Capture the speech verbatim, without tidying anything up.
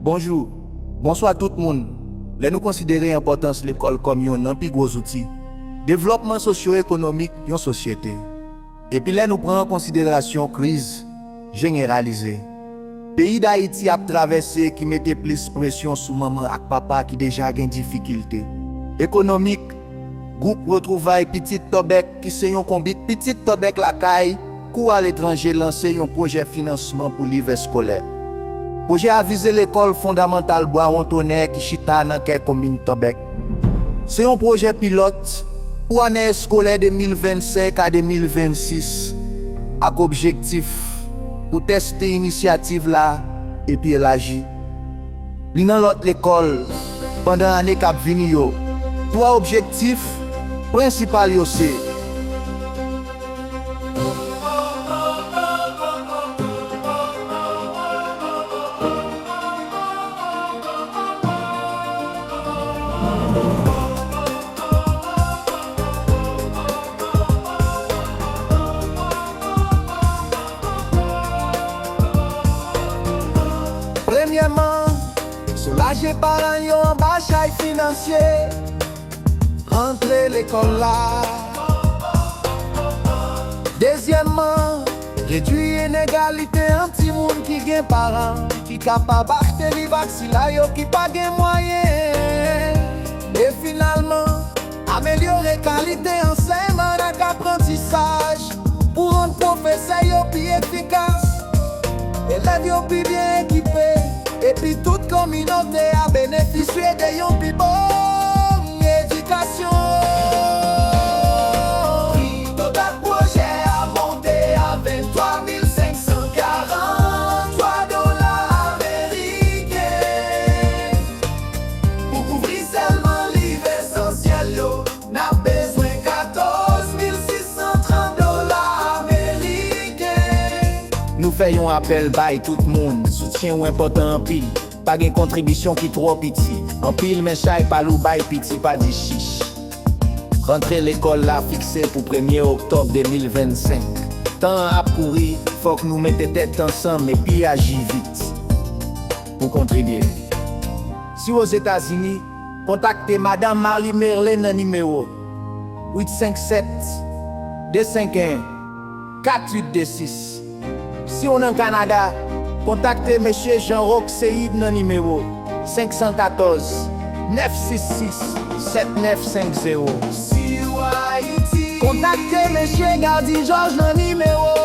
Bonjou, bonswa tout moun. Lè nou konsidere enpòtans lekòl kòm yonn nan pi gwo zouti devlòpman sosyo-ekonomik yon sosyete, epi lè nou pran an konsiderasyon kriz jeneralize peyi Dayiti ap travèse ki mete plis presyon sou manman ak papa ki deja gen difikilte ekonomik, gwoup Retwouvay Pitit Tòbèk, ki se yon konbit pitit Tòbèk lakay kou aletranje, lanse yon pwojè finansman pou liv èskolè. Pwojè a vize lekòl fondamantal Bwa Wontonè ki chita nan kè komin Tòbèk. Se yon pwojè pilòt pou ane èskolè de mil vennsenk a de mil vennsis, ak objektif pou tèste inisyativ la epi elaji li nan lòt lekòl pandan ane k ap vini yo. Twa objektif prensipal yo se: Premyèman, soulaje paran yo anba chay finansye rantre lekòl la. Dezyèmman, redui inegalite ant timoun ki gen paran ki kapab achte liv ak sila yo ki pa gen mwayen. E finalman, amelyore kalite ansèyman ak aprantisaj pou rann pwofesè yo pi efikas, elèv yo pi byen ekipe, epi tout kominote a benefisye de yon pi bon edikasyon. Pri total pwojè a monte a venntwa mil senksan karanntwa dola ameriken. Pou kouvri sèlman liv esansyèl yo, n ap bezwen katòz mil sis san trant dola ameriken. Nou fè yon apèl bay tout moun, soutyen w enpòtan anpil. Pa gen kontribisyon ki twò piti. Anpil men chay pa lou, bay piti, pa di chich. Rantre lekòl la fikse pou premye oktòb de mil vennsenk. Tan an ap kouri, fòk nou mete tèt ansanm epi aji vit pou kontribye. Si w Ozetazini, kontakte Madan Marie Merle nan nimewo uit senk sèt, de senk en, kat uit de sis. Si w nan Kanada, kontakte Mesye Jean Roxeide nan nimewo senk san katòz, nèf sis sis, sèt nèf senk zewo. Si w Ayiti, kontakte Mesye Gardy Georges nan nimewo